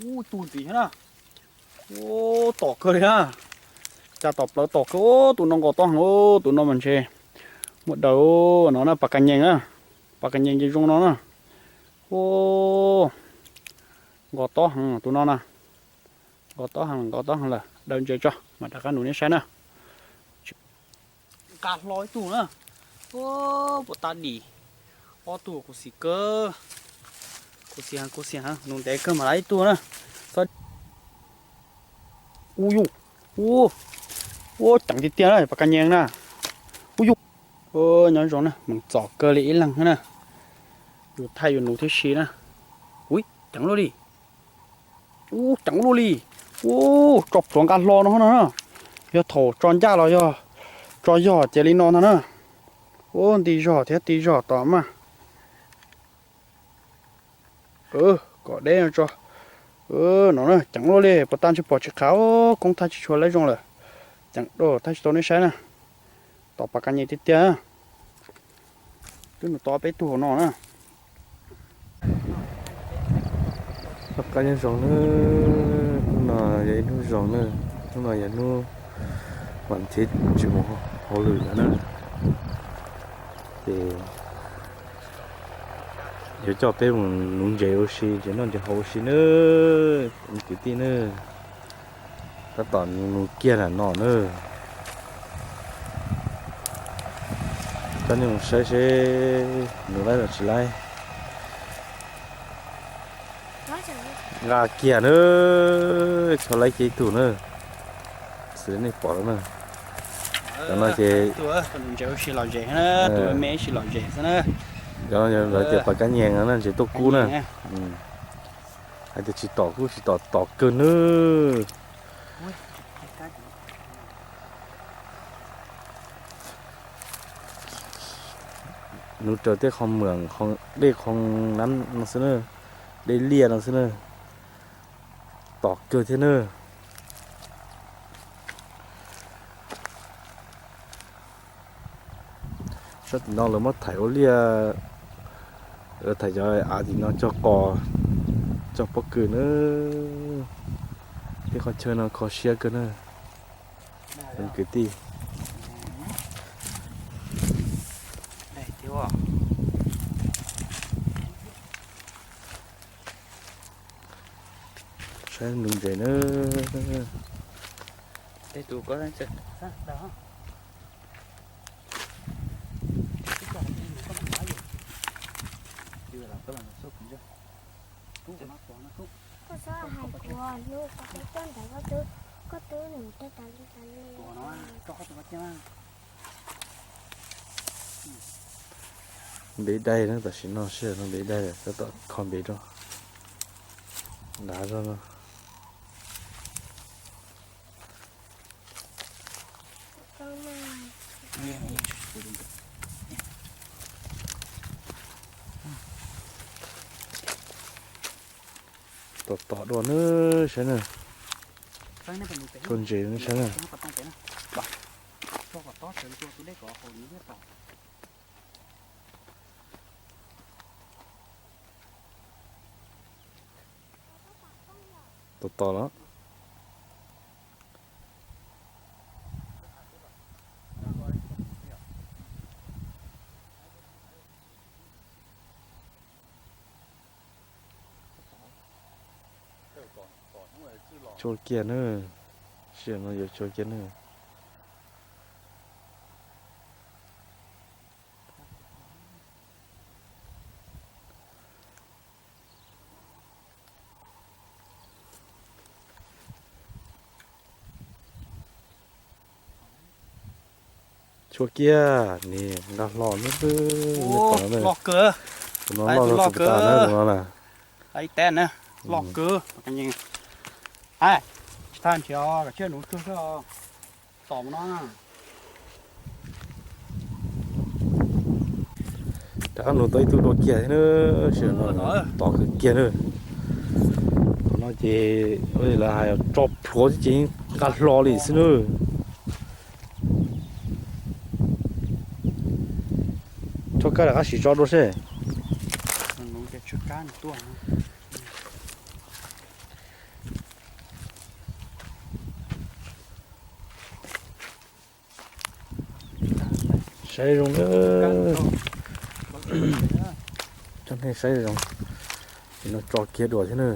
Ub, tus ntxiv na. Ub, tom kawg li na. Cas tom plawv tom kawg. Tus no nkaus tob heev, tus no mas ntshe muaj daws no na, pas kas nyees na. Pas kas nyees ces zoo no na. Ub, nkaus tob heev tus no na. Nkaus tob heev, nkaus tob heev lawm, daws ntses tso mam rov qab nug neb saib na. Nqa hlo ib tug na. Puas tas dim. Ob tug khuv xim kawg. Khuv xim heev, khuv xim heev, nug ntev kawg mam laib ib tug na. Ub yuj, ub, ub ceev tiag tiag na, pas kas nyees na. Ub yuj, nyob zoo na, meem txom kawg li ib leeg na. Yus thaij yus nug tib si na. Ub, ceev luaj li. Ub, ceev luaj li. Ub, tso plhuav nqa hlo no na. Yog thaum tso ncaj los yog tso yog cia li no ntag na. Ub, nti zog thiab ti zog tom mas. Kom deb no tso. No na, ceev luaj li, puas tas ntshe pom tsis qhav, koob thaij tsis tshua laib zoo lawm. Ceev dua thaij tsis tau nej saib na. Tom pas kas nyees tiag tiag. Twb nug tau peb tug hauv no na. Noj qab nyob zoo na, hnub no yog ib hnub zoo na, hnub no yog hnub vas thiv tsis mus hauj lwm no na. Ces yuav coj peb mus nuv ntses ua si, ntses noj ntses haus ua si na, kwv tij na. Tab tom nug kiag nram no na. Koj nej mus saib seb nug laib los tsis laib. Nqa kiag na, tso laib kiag ib tug na. Xws li nej pom no na. Cov no ces, cov no lawv tias pas kab nyees no na, ntses tuaj kub na. Hais tias tsis tom kub tsis tom, tom kawg na. Nuv raws tej qhov muag, dej qhov nab no xwb na, dej liaj no xwb na. Tom kawg thiab na. Sab tim no lawv muab thaim ua liaj, lawv thaim cov av tim no cog qos, cog pob kws na. Tej qhov chaw no kho siab kawg na kwv tij. Saib nuv ntses na. Koj txhob hais kuv, hnub koj twb tuaj ntawd koj twb, koj twb nug tej tas li tas li. Npe dai na, tam sim no sij hawm no npe dai lawm, tab tom kho npe rau. Dav zog no. Tom tom dua na, saib na. Koj ntses saib na. Tom tom los. Tshua kiag na, sij hawm no yuav tshua kiag na. Tshua kiag, nws nqa hlo na. Loj kawg. Tus no loj, loj kawg na, tus no na. Loj kawg. Tsis tag nrhiav, kom tsiaj nuv tsuag xwb. Tom no. Rov qab nuv tau ib tug dua kiag thiab na, tom kawg kiag na. Tom no ces lawv hais tso plhuav xwb ces nqa hlo li xwb na. Tshuab kab rov qab sim tso dua seb. Nuv ces tshuab kab tuaj. Saib zoo na, coj nej saib zoo, no tso kiag dua thiab na.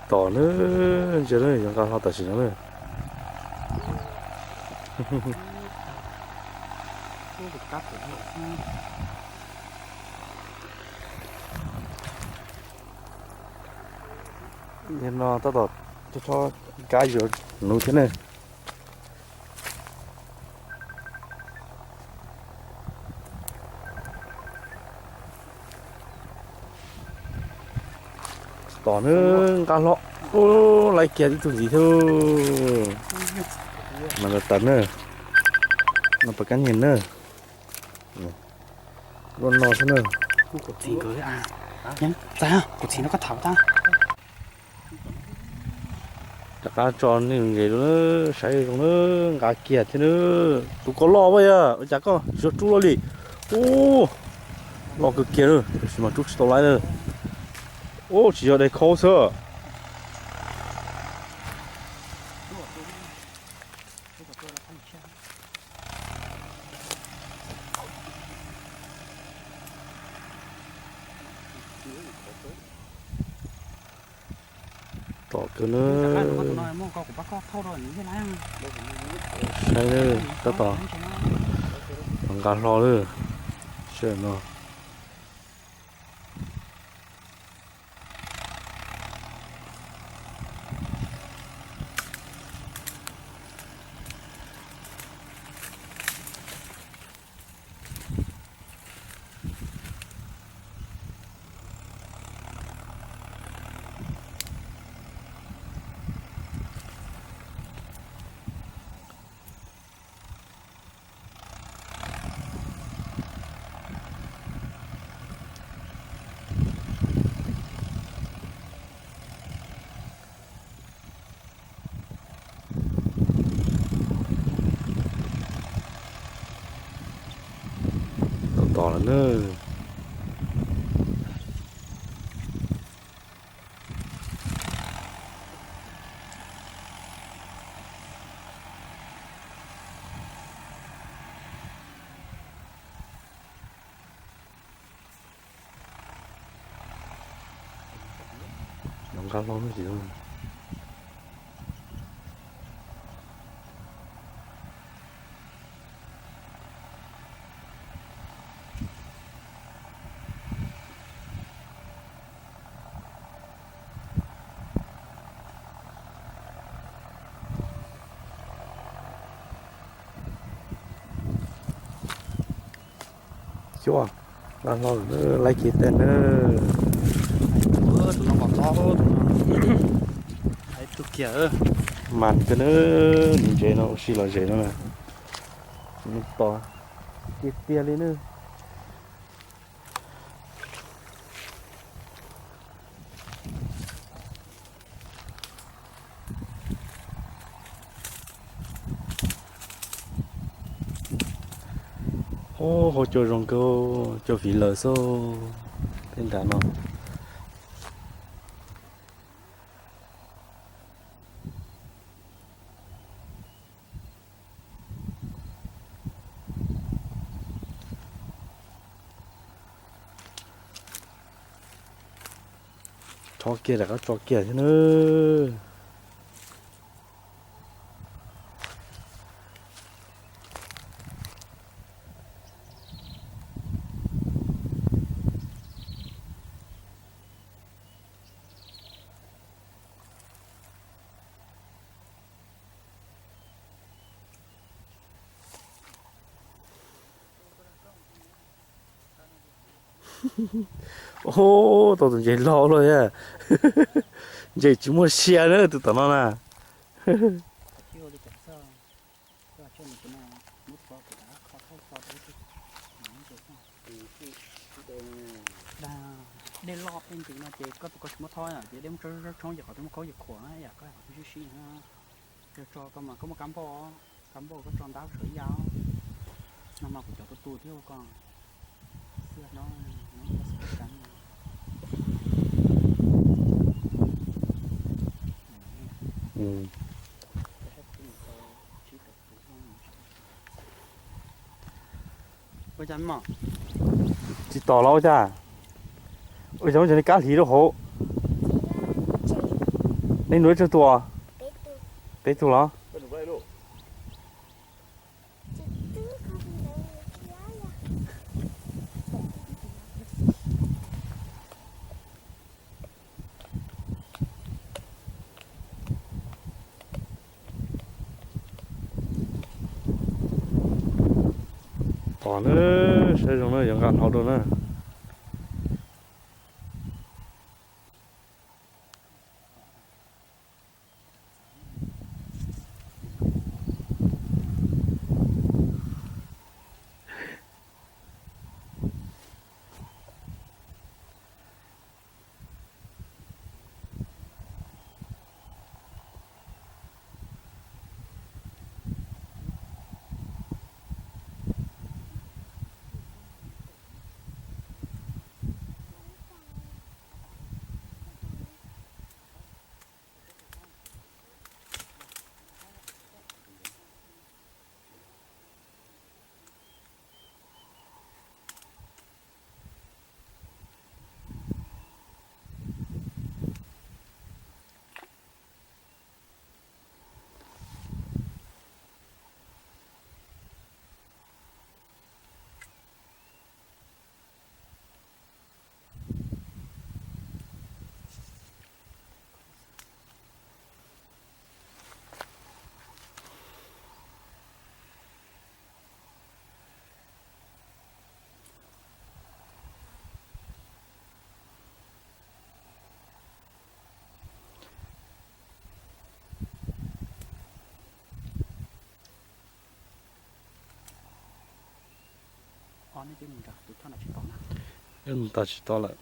Tom na, ntsia na, yuav nqa hlo tam sim no na. Nim no tab tom tso kab yuav nuv thiab ne. Tom na, nqa hlo, ub, laib kiag ib tug ntxiv thiab. Mas tas tas na, no pas kab nyiag na. Luaj no xwb na. Txais, kuv txiv no koj tham tag. Rov qab tso nej ntses dua na, saib zoo na, nqa kiag thiab na. Tus ko loj ua yog ua cas koj tsis yog rub loj li. Ub, loj kawg kiag na, tab sis mas rub tsis tau laib na. Ub, tsis yog dej khaub xwb. Tom kawg na. Saib tab tom nqa hlo lawm. Sij hawm no Tom tom lawm na. Nqa hlo no tsis Xyov, nqa hlo lawm, laib kiag tej na. Tus no nqos tob, tus no. Ib tug kiag. Mas kawg na, ntses no ua si los zem no na. Nws tos tiag tiag li na. Ub, hauv cua zoo nkauj, cua fiv lawm xwb, tej nrad no. Tso kiag rov qab tso kiag thiab na. Ub, tau tus ntses loj luaj thiab. Ntses tsis muaj sia na tus tom no na. Dej loj tej ntws no ces koj tus koj tsis muab thob ces dej muab tsob tshoob ces qhov twb muab khaub ces khuam yam koj qhov twb sib sib. Yog tso koj mas koj muaj kab npauj, kab npauj koj tso ntab saum ib yam. No mas kuv cov tus tus thiab ua koj xwb no, no xwb kab. Tsis tom los ua cas? Ua cas muaj cov niag kab hliv rau hauv? Nej nuv ib tsawg tus? Peb tug los? Tom na, saib zoo na, yuav nqa hlau rau na. Mus tas tsis tau lawm.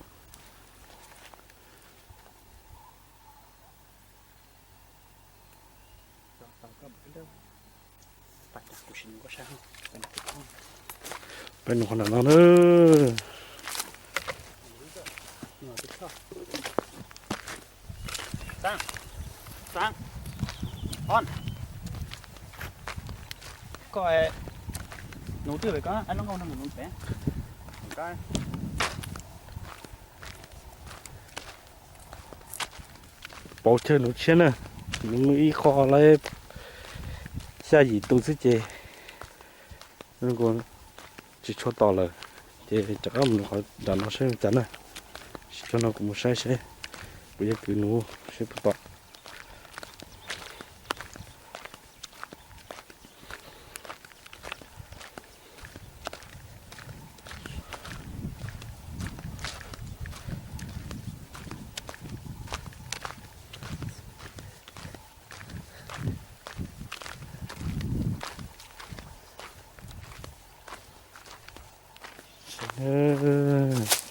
Peb nug qhov ntawm no na. Koj nuv twb pem ko, lub nkauj no mus nuv pem. Pauv chaw nuv tshiab na, nuv ib qho lawm xya yim tus xwb ces tsis tshua tom lawm, ces rov qab mus nuv qhov nram no seb ua cas na. Tsis tshua no kuv mus saib seb kuv yuav kwv nuv seb puas tom.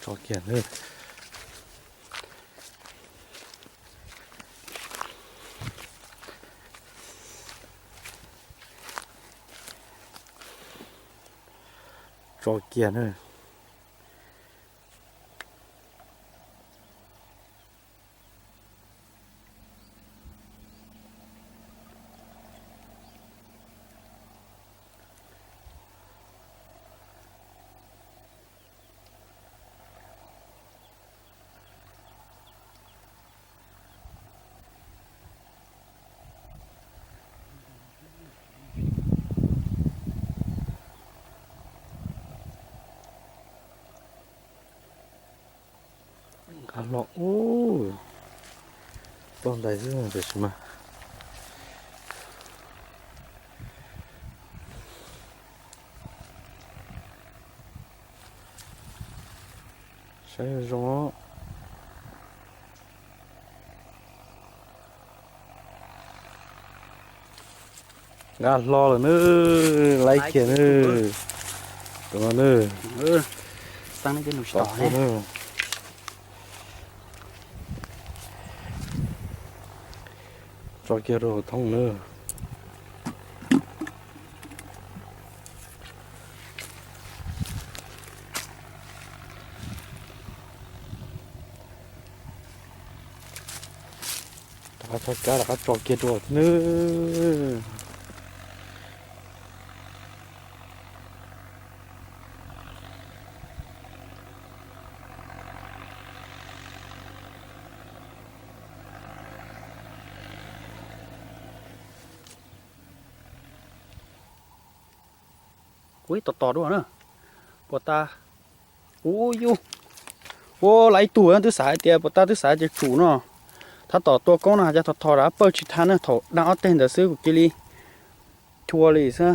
Tso kiag na. Tso kiag na. Hlo ub, poj ntais xwb tiam sis mas saib zoo. Nqa hlo lawm nawb, laib kiag nawb. Tus no nawb. Tso kiag rau hauv thoob nawb. Rov qab tso kiag rau nawb. Ub, tos tos dua na. Puas tas? Ub yus, ua lawm ib tug, twb xav hais tias puas tas, twb xav hais tias tsum no. Tab tom tua koob no hais tias thov thov rov pawg tsis thaj na, thaum daj ob teg ntawd xwb kuv cia li chua li xwb.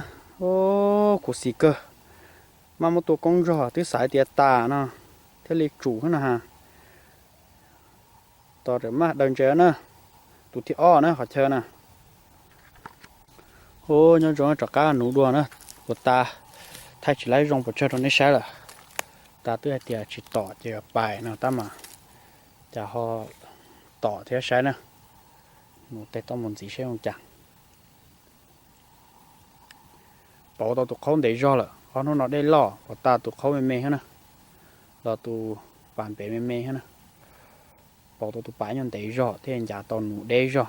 Kuv xis kawg, maj muab tua koob zog twb xav hais tias tas no thiaj li tsum xwb no ha. Tos ram maj daws ntses na, tus thib ob na qhov chaw na. Ub, nyob zoo, rov qab nuv dua na, puas tas, thaij tsis laib zoo pes tsawg rau nej saib lawm. Tas twb hais tias tsis tom ces pais no tab mas cas ho tom thiab saib na. Nuv tes toj mus ntxiv saib zoo cas. Pauv tau tus qhaub ntev zog lawm, ob hnub no dej loj, puas tas tus qhaub me me thiab na, los tus pas npev me me thiab na. Pauv tau tus pas nyuag ntev zog thiaj ncav tau nuv deb zog.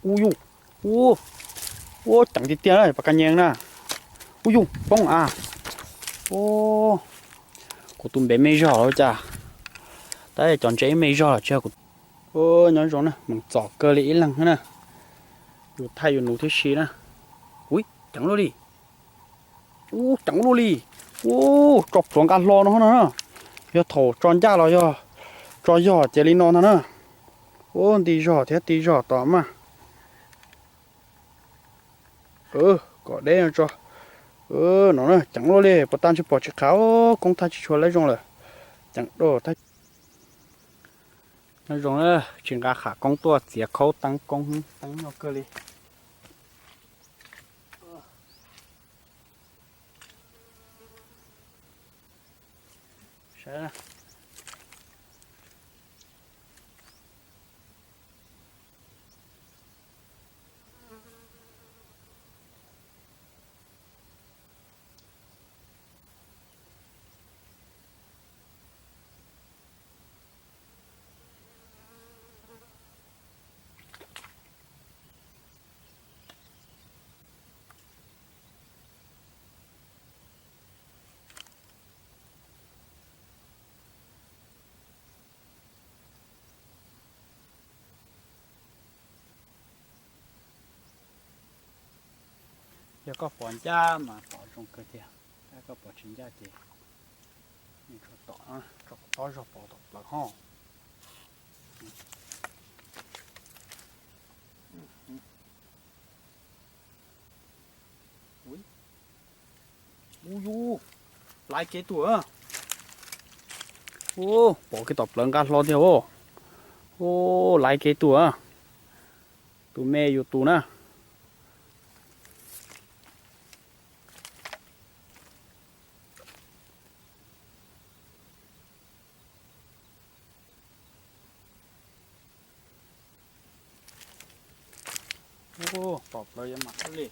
Ub yus, ub, ub, ceev tiag tiag na, pas kas nyees na. Ub yus, poob a. Ub, kuv tus npev me zog lawm cas, tab cov ntses me zog lawm tsis yog kuv. Nyob zoo na, meem txom kawg li ib leeg na, yus thaij yus nuv thiab si na. Ub, ceev luaj li. Ub, ceev luaj li. Ub, tso plhuav nqa hlo no na. Yog thaum tso ncaj los yog tso yog cia li no ntag na. Ub, nti zog thiab ti zog tom mas. Kom deb no tso. No na, ceev luaj li, puas tas ntshe pom tsis qhav, koob thaij tsis tshua laib zoo lawm. Ceev dua. Nyob zoo, tsis nqa qham koob tuaj txiav khaub teeb koob, teeb nyuaj kawg li. Yog koj pom ncaj mas pom zoo kawg tiag, tab koj pom tsis ncaj ces tso tom, tso kom tob zog pov tom plawv ho. Ub yus, laiv kev tuaj. Ub, pom kev tom plawv nqa hlo tiag os. Ub, laiv kev tuaj. Tus me yus tus na. Ub, tom plawv yuav mam li.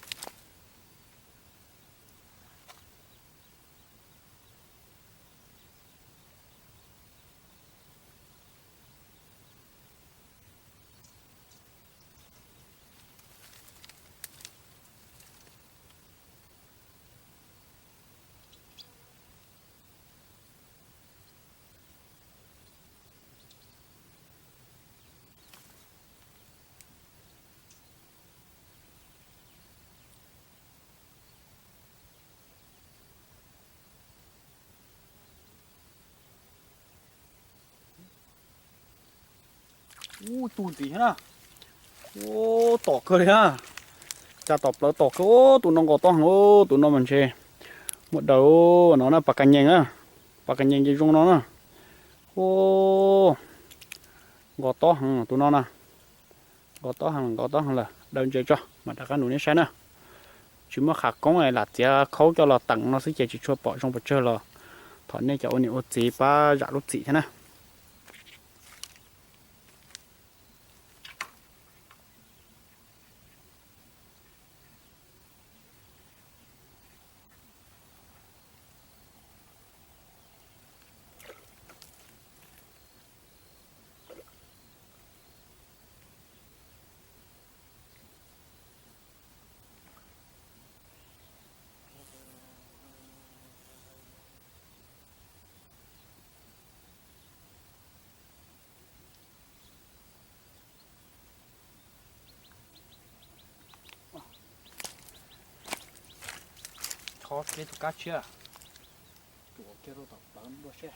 Ub, tus ntxiv thiab na. Ub, tom kawg li na. Cas tom plawv tom kawg. Tus no nkaus tob heev, tus no mas ntshe muaj daws no na, pas kas nyees na. Pas kas nyees ces zoo no na. Ub, nkaus tob heev tus no na. Nkaus tob heev, nkaus tob heev lawm, daws ntses tso mam rov qab nug nej saib na. Tsis muaj qhov koob lam txiav khaub coj los teem no xwb ces tsis tshua pom zoo pes tsawg los thov nej cov ua niam ua txiv pab zam lub txim thiab na. Chob kiag tus kab tshiab, tuav kiag rau tom plawv dua seb.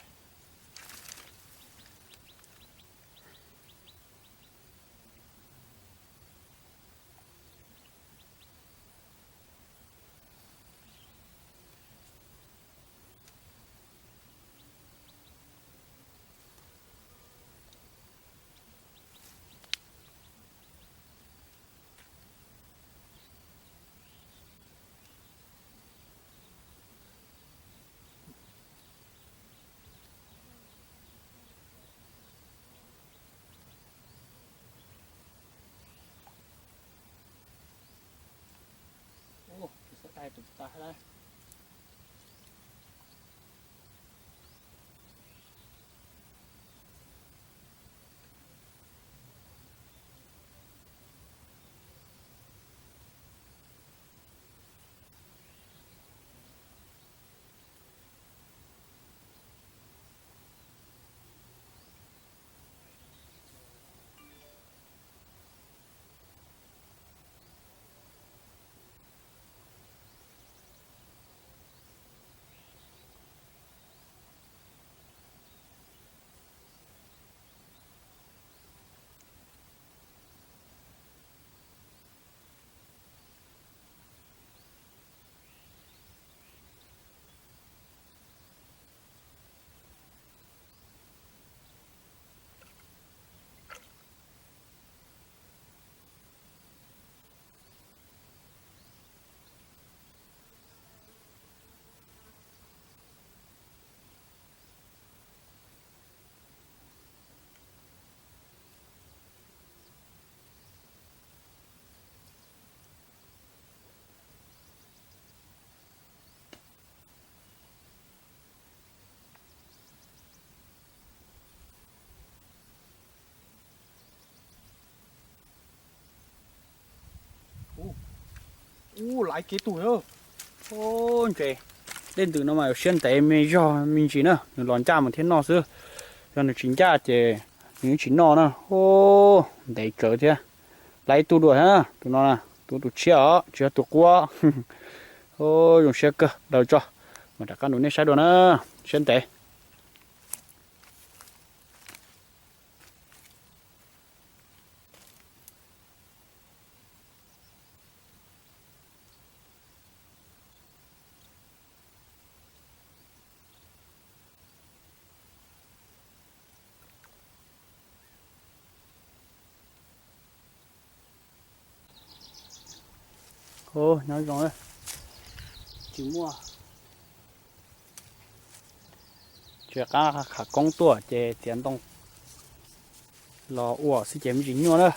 Tus xav dai tus tas lawm. Ub, laiv kev tuaj. Ub, ntses dej ntws no mas siab ntev me zog me ntsis na, nws los ncaj mus thiaj noj xwb. Yog nws tsis ncaj ces nws yeej tsis noj na. Ub, ntev tsawv thiab. Laiv ib tug dua thiab, tus no na, tus tus tshiab os, tsis yog tus qub. Ub, zoo siab kawg, daws tso, mas rov qab nug nej saib dua na, siab ntev. Nyob zoo, tsis muaj, tsis qab qhov koob tuaj ces txiav ntoo los ua xwb ces me ntsis nyuaj na.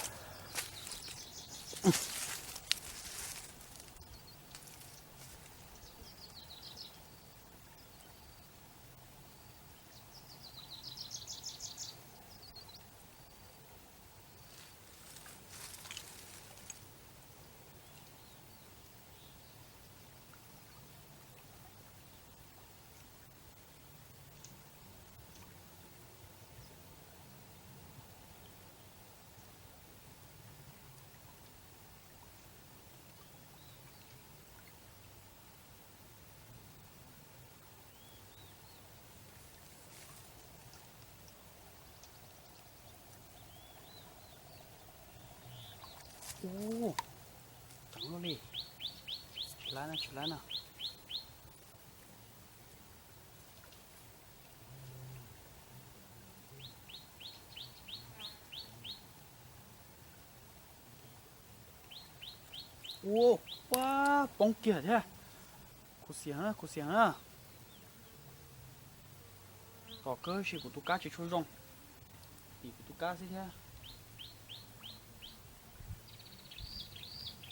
Ub, ceev luaj li. Tsis laib na, tsis laib na. Ua, pab poob kiag thiab. Khuv xim na, khuv xim na. Tom kawg si kuv tus kab tsis tshua zoo, tim kuv tus kab xwb thiab.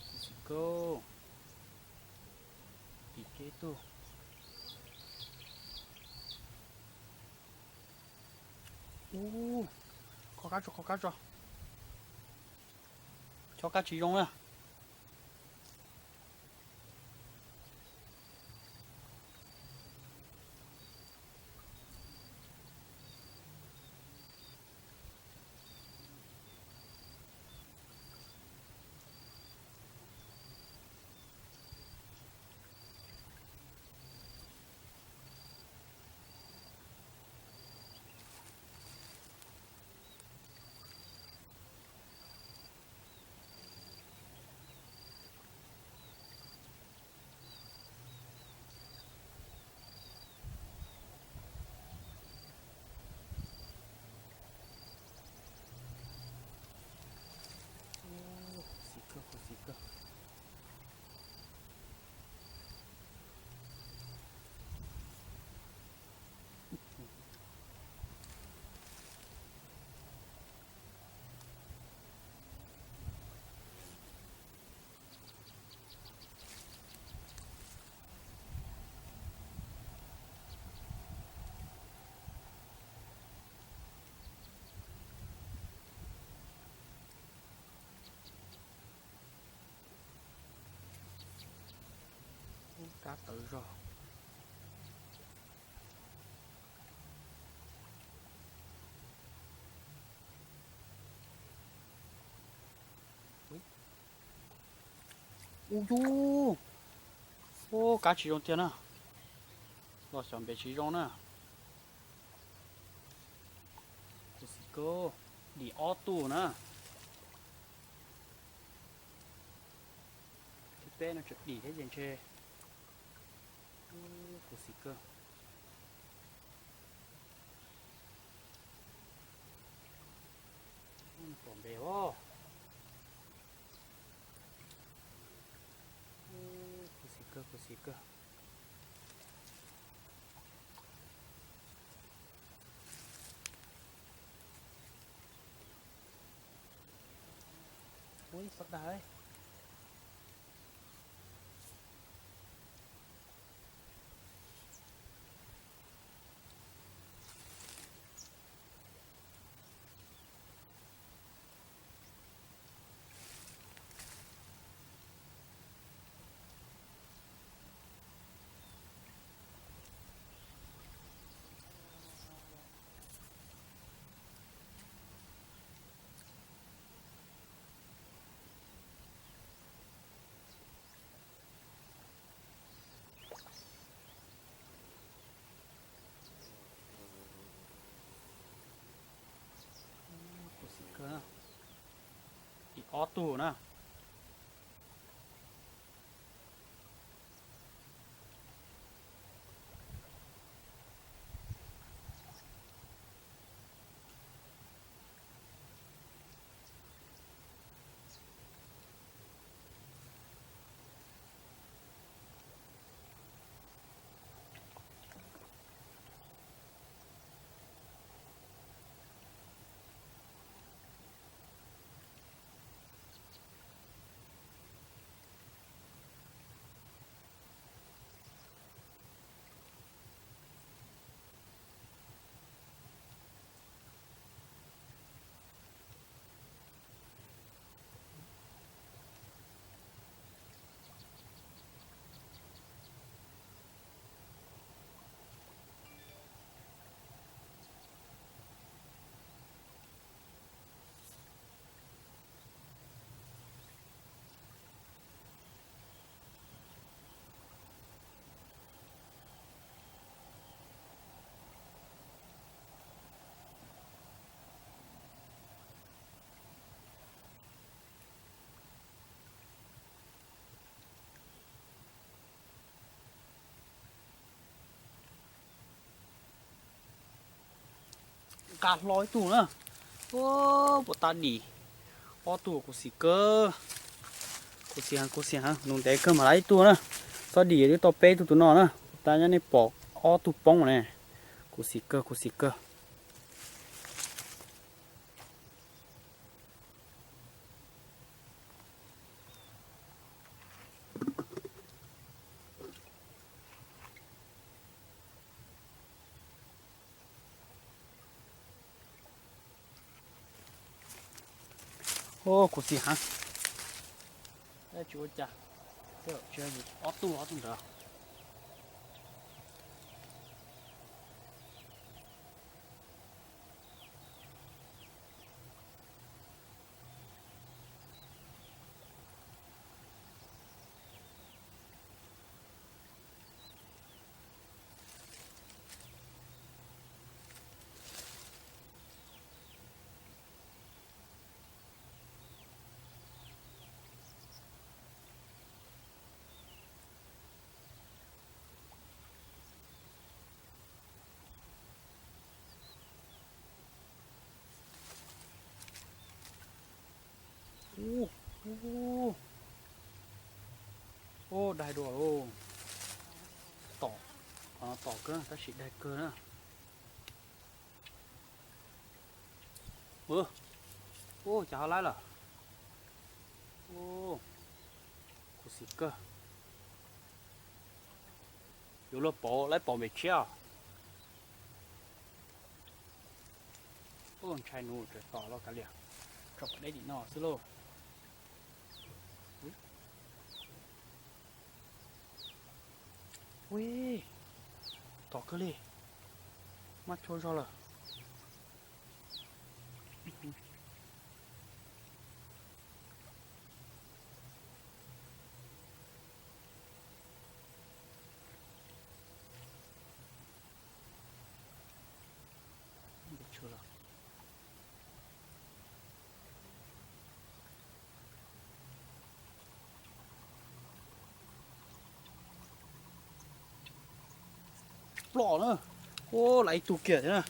Khuv xim kawg. Tim kiag ib tug. Ub, kho kab tso, kho kab tso. Chob kab tsis zoo na. Khuv xim kawg, khuv xim kawg. Ub, kab tawv zog. Ub yug, ub, kab tsis zoo tiag na. Los xyov npe tsis zoo na. Khuv xim kawg, dim ob tug na. Thib peb no tseem dim thiab ces ntshe. Khuv xim kawg. Pom npe os. Khuv xim kawg, khuv xim kawg. Ub, ib txoj dag. Khuv xim kawg na. Dim ob tug na. qab hlo ib tug na. Puas tas dim. Ob tug khuv xim kawg. Khuv xim heev, khuv xim heev, nus ntev kawg mam laib ib tug na. Txhob dim twb tau peb tug tus no na. Puas tas nyob nej pom ob tug poob ne. Khuv xim kawg, khuv xim kawg. Khuv xim heev. Tsis ua cas, ob tug ob tug ntawd. Ub, daig dua lauj. Tom, qhov no tom kawg tab sis daig kawg na. Ub, cas ho laib lawm. Khuv xim kawg. Yuav luag pauv, laib pauv npem tshiab os. Ntshai nus tseem tom los kav liam, tso pov deb tim no xwb lauj. Ui, tom kawg li, maj chua zog lawm. Ploj na. Ub, laib ib tug kiag thiab na.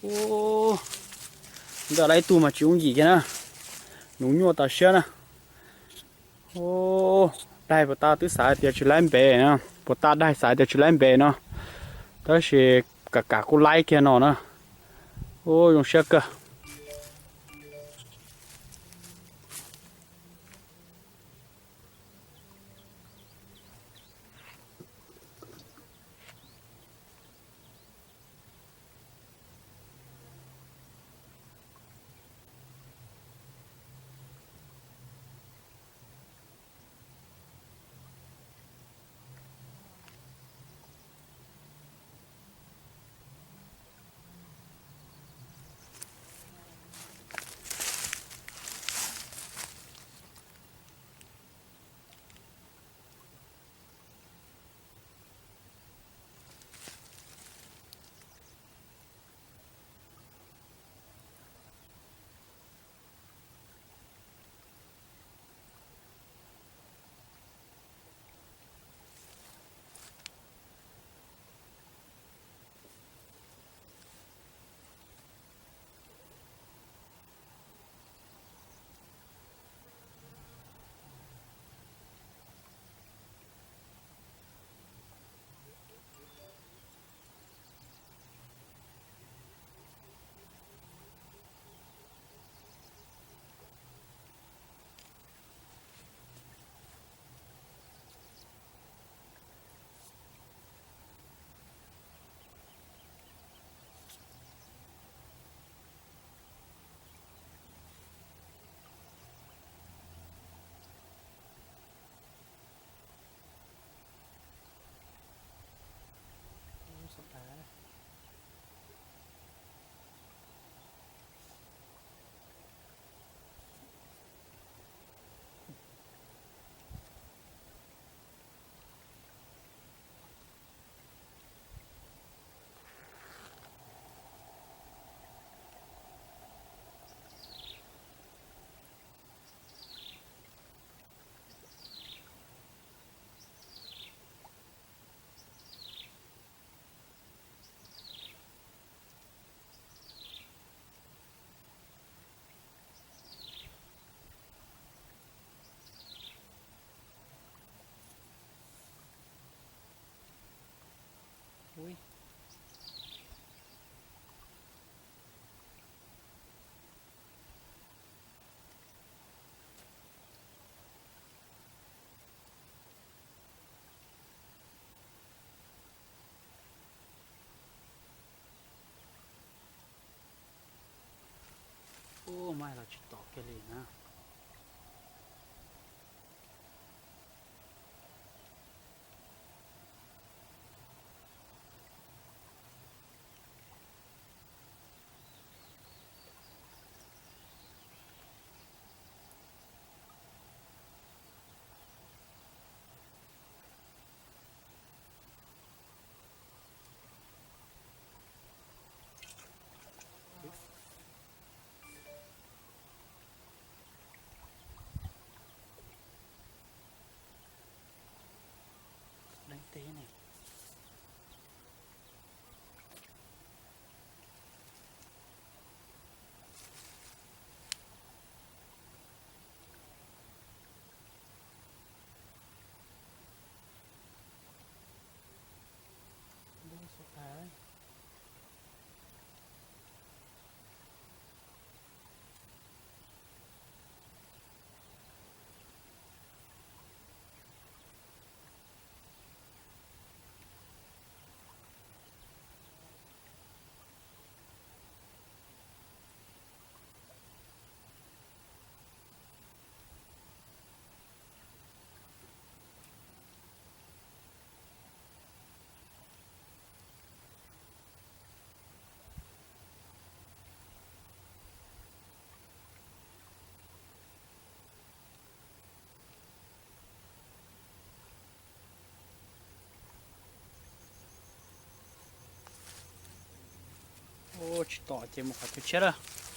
Ub, ntawm laib ib tug mas tsis yooj yim kiag na. Nus nyuaj tas siab na. Ub, daig puas tas twb xav tias tsis laib npe no, puas tas daig xav tias tsis laib npe no, tab sis kam kam kuj laib kiag no na. Ub, zoo siab kawg. Ub, mas los tsis tom kiag li na. Deev teb ne. Ub, tsis tom ces mus qhov chaw tshiab lawm.